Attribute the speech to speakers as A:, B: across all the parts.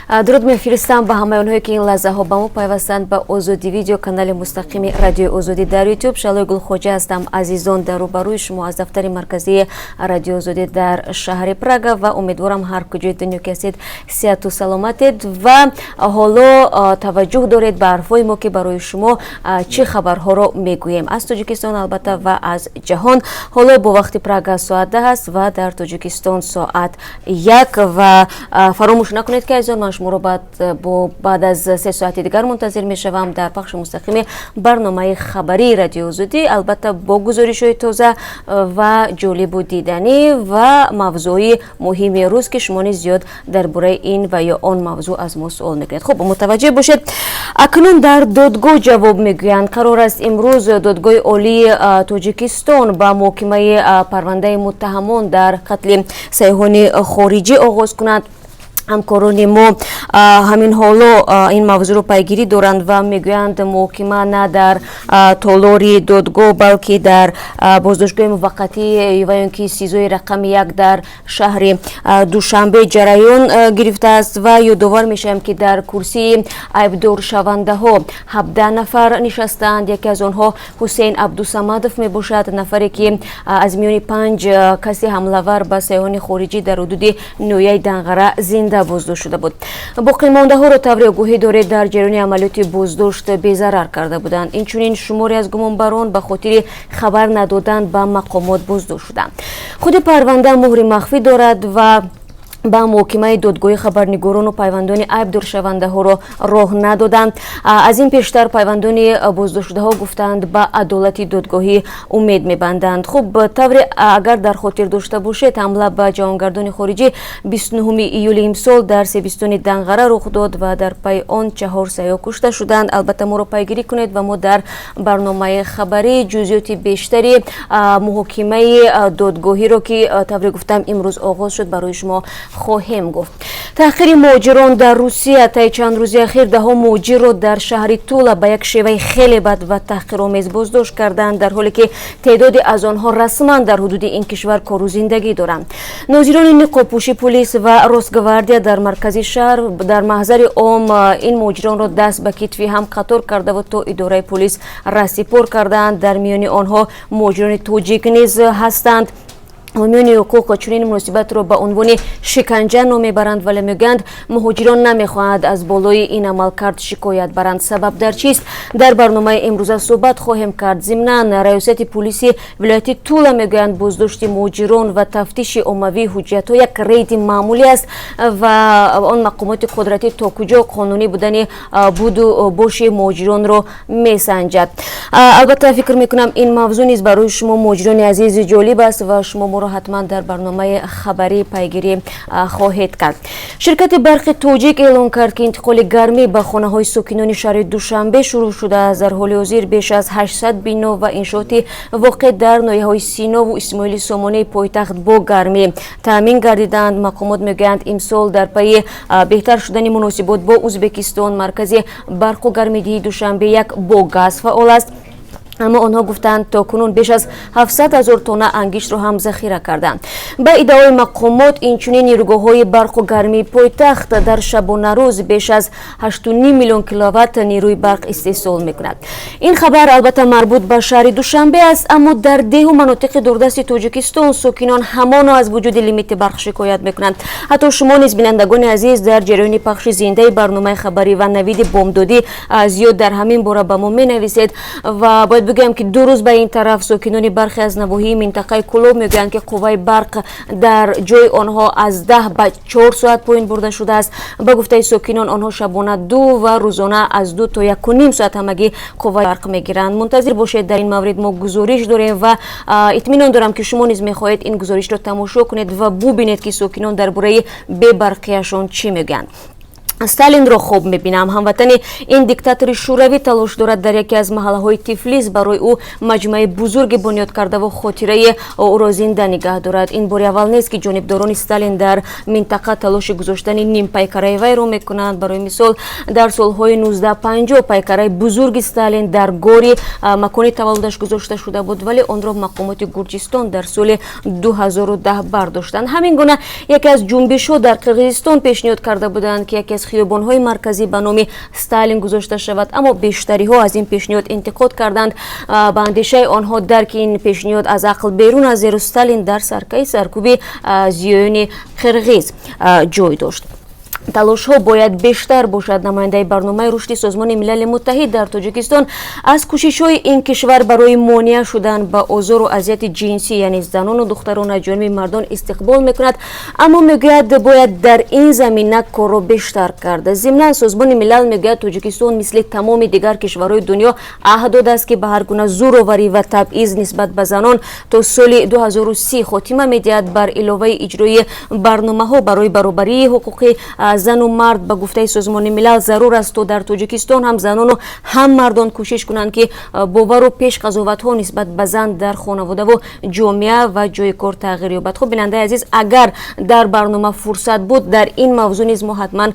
A: Дуруд мефиристам ба ҳамаи онҳое, ки ин лаҳзаҳо ба мо пайвастанд, ба Озодӣ Видео, канали мустақими Радиои Озодӣ дар Ютуб. Шаҳлои Гулхоҷа ҳастам, азизон, дар рӯбарӯи шумо аз дафтари марказии Радиои Озодӣ дар шаҳри Прага ва умедворам, ҳар куҷои дунё ки ҳастед, сиҳату саломатед ва ҳоло таваҷҷӯҳ доред ба ҳарфҳои мо, ки барои шумо чӣ хабарҳоро мегӯем аз Тоҷикистон, албатта, ва аз ҷаҳон. Ҳоло бо вақти Прага соат 10 аст ва дар Тоҷикистон соат 1. Ва фаромӯш накунед, ки, азизон, ман шуморо баъд аз 3 соати дигар мунтазир мешавам дар пахши мустақими барномаи хабарии Радиои Озодӣ, албатта, бо гузоришҳои тоза ва ҷолибу диданӣ ва мавзӯи муҳими рӯз, ки шумо низ зиёд дар бораи ин ва ё он мавзӯъ аз мо суол мекунед. Хуб, мутаваҷҷеҳ бошед, акнун дар додгоҳ ҷавоб мегӯянд. Қарор аст, имрӯз Додгоҳи Олии Тоҷикистон ба муҳокимаи парвандаи муттаҳамон дар қатли сайёҳони хориҷӣ оғоз кунад. Ҳамкорони мо ҳамин ҳоло ин мавзӯъро пайгирӣ доранд ва мегӯянд, муҳокима на дар толори додгоҳ, балки дар боздоштгоҳи муваққатӣ ва ё ки СИЗОи рақами 1 дар шаҳри Душанбе ҷараён гирифтааст. Ва ёдовар мешавем, ки дар курсии айбдоршавандаҳо 17 нафар нишастаанд. Яке аз онҳо Ҳусейн Абдусамадов мебошад, нафаре ки аз миёни панҷ каси ҳамлавар ба сайёҳони хориҷӣ дар ҳудуди ноҳияи Данғара зинда боздошт шуда буд. Боқимондаҳоро, тавре огоҳӣ доред, дар ҷараёни амалиёти боздошт безарар карда буданд. Инчунин шуморе аз гумонбарон ба хотири хабар надодан ба мақомот боздошт шуданд. Худи парванда муҳри махфӣ дорад ва ба муҳокимаи додгоҳи хабарнигорону пайвандони айбдоршавандаҳоро роҳ надоданд. Аз ин пештар пайвандони боздоштшудаҳо гуфтанд, ба адолати додгоҳӣ умед мебанданд. Хуб, тавре агар дар хотир дошта бошед, ҳамла ба ҷавонгардони хориҷӣ 29 июли имсол дар себистони Данғара рух дод ва дар пайи он чаҳор сайёҳ кушта шуданд. Албатта, моро пайгирӣ кунед ва мо дар барномаи хабарӣ ҷузъиёти бештари муҳокимаи додгоҳиро, ки тавре гуфтам, имрӯз оғоз шуд, барои шумо хоҳем гуфт. Таҳқири муҳоҷирон дар Русия. Таи чанд рӯзи ахир даҳо муҳоҷирро дар шаҳри Тула ба як шеваи хеле бад ва таҳқиромез боздошт карданд, дар ҳоле ки теъдоде аз онҳо расман дар ҳудуди ин кишвар кору зиндагӣ доранд. Нозирони ниқобпӯши пулис ва Росгвардия дар маркази шаҳр дар маҳзари ом ин муҳоҷиронро даст ба китфи ҳам қатор кардаву то идораи пулис раҳсипор карданд. Дар миёни онҳо муҳоҷирони тоҷик низ ҳастанд. Ҳомиёни ҳуқуқ чунин муносибатро ба унвони шиканҷа ном мебаранд, вале мегӯянд, муҳоҷирон намехоҳанд аз болои ин амалкард шикоят баранд. Сабаб дар чист? Дар барномаи имрӯза суҳбат хоҳем кард. Зимнан, раёсати пулиси вилояти Тула мегӯянд, боздошти муҳоҷирон ва тафтиши оммавии ҳуҷҷатҳо як рейди маъмулӣ аст ва он мақомоти қудратӣ то куҷо қонунӣ будани буду боши муҳоҷиронро месанҷад. Албатта, фикр мекунам, ин мавзӯъ низ барои шумо, муҳоҷирони азизи, ҷолиб аст ва шумо моро ҳатман дар барномаи хабарӣ пайгирӣ хоҳед кард. Ширкати Барқи Тоҷик эълон кард, ки интиқоли гармӣ ба хонаҳои сокинони шаҳри Душанбе шурӯъ шудааст. Дар ҳоли ҳозир беш аз 800 бино ва иншооти воқеъ дар ноҳияҳои Синову Исмоили Сомонии пойтахт бо гармӣ таъмин гардиданд. Мақомот мегӯянд, имсол дар пайи беҳтар шудани муносибот бо Ӯзбекистон маркази барқу гармидиҳии Душанбе як бо газ фаъол аст. Аммо онҳо гуфтанд, то кунун беш аз 700 ҳазор тонна ангиштро ҳам захира карданд. Ба иддаои мақомот, инчунин нерӯгоҳҳои барқу гармии пойтахт дар шабонарӯз беш аз 8,5 миллион киловатт нерӯи барқ истеҳсол мекунад. Ин хабар, албатта, марбут ба шаҳри Душанбе аст, аммо дар деҳу манотиқи дурдасти Тоҷикистон сокинон ҳамоно аз вуҷуди лимити барқ шикоят мекунанд. Ҳатто шумо низ, бинандагони азиз, дар ҷараёни пахши зиндаи барномаи хабарӣ ва навиди бомдодӣ зиёд дар ҳамин бора ба мо менависед. Ва бояд бигӯям, ки 2 рӯз ба ин тараф сокинони бархе аз навоҳии минтақаи Кӯлоб мегӯянд, ки қувваи барқ дар ҷои онҳо аз 10 ба 4 соат поин бурда шудааст. Ба гуфтаи сокинон, онҳо шабона 2 ва рӯзона аз 2 то 1,5 соат ҳамагӣ қувваи барқ мегиранд. Мунтазир бошед, дар ин маврид мо гузориш дорем ва итминон дорам, ки шумо низ мехоҳед ин гузоришро тамошо кунед ва бубинед, ки сокинон дар бораи бебарқияшон чӣ мегӯянд. Сталинро хоб мебинам. Ҳамватани ин диктатори шӯравӣ талош дорад дар яке аз маҳаллаҳои Тифлис барои ӯ маҷмӯаи бузурге бунёд кардаву хотираи ӯро зинда нигаҳ дорад. Ин бори аввал нест, ки ҷонибдорони Сталин дар минтақа талоши гузоштани нимпайкараи вайро мекунанд. Барои мисол, дар солҳои 1950 пайкараи бузурги Сталин дар Гори, макони таваллудаш, гузошта шуда буд, вале онро мақомоти Гурҷистон дар соли 2010 бардоштанд. Ҳамин гуна яке аз ҷунбишҳо дар Қирғизистон пешниҳод карда буданд, ки яке аз Хиёбонҳои марказӣ ба номи Сталин гузошта шавад, аммо бештариҳо аз ин пешниҳод интиқод карданд. Ба андешаи онҳо, дарки ин пешниҳод аз ақл берун аст, зеро Сталин дар саркаи саркӯби зиёёни қирғиз ҷой дошт. Талошҳо бояд бештар бошад. Намояндаи Барномаи рушди Созмони Милали Муттаҳид дар Тоҷикистон аз кӯшишҳои ин кишвар барои монеа шудан ба озору азияти ҷинсӣ, яъне занону духтарон аз ҷониби мардон, истиқбол мекунад, аммо мегӯяд, бояд дар ин замина корро бештар кард. Зимнан, Созмони Милал мегӯяд, Тоҷикистон мисли тамоми дигар кишварҳои дунё аҳд додааст, ки ба ҳар гуна зӯроварӣ ва табъиз нисбат ба занон то соли 2030 хотима медиҳад. Бар иловаи иҷрои барномаҳо барои баробарии ҳуқуқи зану мард, ба гуфтаи Созмони Милал, зарур аст, то дар Тоҷикистон ҳам занону ҳам мардон кӯшиш кунанд, ки бовару пешқазоватҳо нисбат ба зан дар хонаводаву ҷомеа ва ҷои кор тағйир ёбад. Хуб, бинандаи азиз, агар дар барнома фурсат буд, дар ин мавзӯъ низ мо ҳатман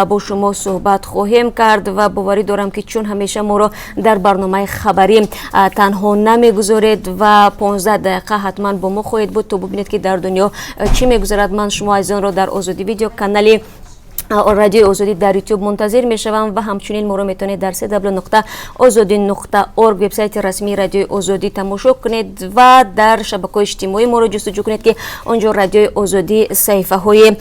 A: бо шумо суҳбат хоҳем кард ва боварӣ дорам, ки чун ҳамеша моро дар барномаи хабарӣ танҳо намегузоред ва 15 дақиқа ҳатман бо мо хоҳед буд, то бубинед, ки дар дунё чӣ мегузарад. Ман шумо азизонро дар Озодӣ Видео, канали Радиои Озодӣ дар Ютуб мунтазир мешавам ва ҳамчунин моро метавонед дар cw.ozodi.org, вебсайти расмии Радиои Озодӣ, тамошо кунед ва дар шабакаҳои иҷтимоӣ моро ҷустуҷӯ кунед, ки он ҷо Радиои Озодӣ саҳифаҳои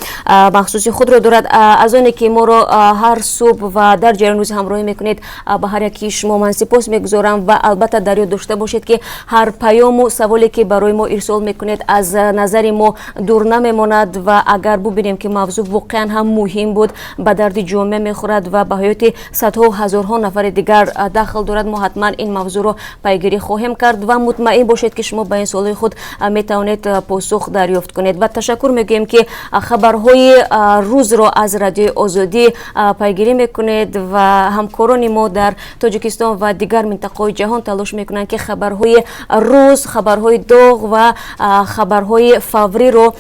A: махсуси худро дорад. Аз оне ки моро ҳар субҳ ва дар ҷараёни рӯз ҳамроҳӣ мекунед, ба ҳар яки шумо ман сипос мегузорам ва албатта дар ёд дошта бошед, ки ҳар паёму саволе, ки барои мо ирсол мекунед, аз назари мо дур намемонад ва агар бубинем, ки мавзӯъ воқеан ҳам муҳим буд, ба дарди ҷомеа мехӯрад ва ба ҳаёти садҳо ҳазорҳо нафари дигар дахл дорад, мо ҳатман ин мавзӯъро пайгирӣ хоҳем кард ва мутмаин бошед, ки шумо ба ин суолҳои худ метавонед посух дарёфт кунед. Ва ташаккур мегӯем, ки хабарҳои рӯзро аз Радиои Озодӣ пайгирӣ мекунед ва ҳамкорони мо дар Тоҷикистон ва дигар минтақаҳои ҷаҳон талош мекунанд, ки хабарҳои рӯз, хабарҳои доғ ва хабарҳои фавриро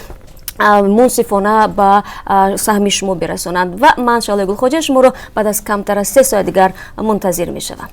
A: мунсифона ба саҳми шумо бирасонанд. Ва ман, Шаҳлои Гулхоҷа, шуморо баъд аз камтар аз 3 соат дигар мунтазир мешавам.